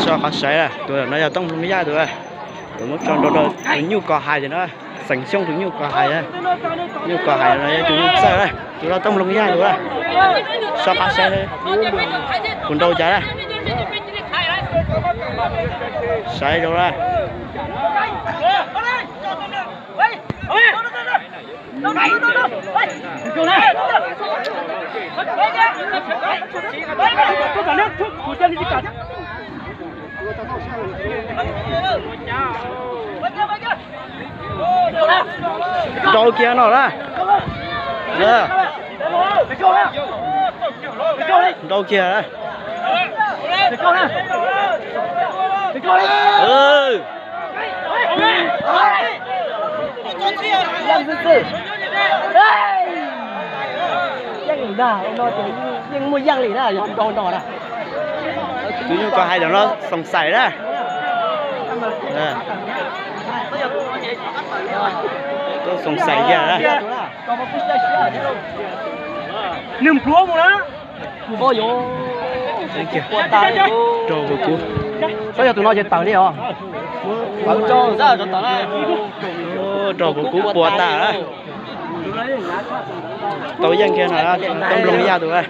Tso qhov saib, tus no yog Tooj Nploog Yaj tus, tus muab tso nrau rau tus nyuj kos hais tias no, xeem Xyooj tus nyuj kos hais, nyuj kos hais no yog tus nyuj txawj, tus no Tooj Nploog Yaj tus. Tso qhov saib, kuv nrau cas na, saib rau na. Nrau kiag no na. Nrau kiag. Yeej li ntag, no ces yeej muaj yeej li na, yog nrau nrau na. Tus nyuj kos hais ntawm no xoom xaim na. Xoom xaim kiag na. Nws pluav mus na. Rau kuv kub. Txhob yog tus no ces tawm li os. Rau kuv kub puas tas. Tau yeej kiag no, Tooj Nploog Yaj tus.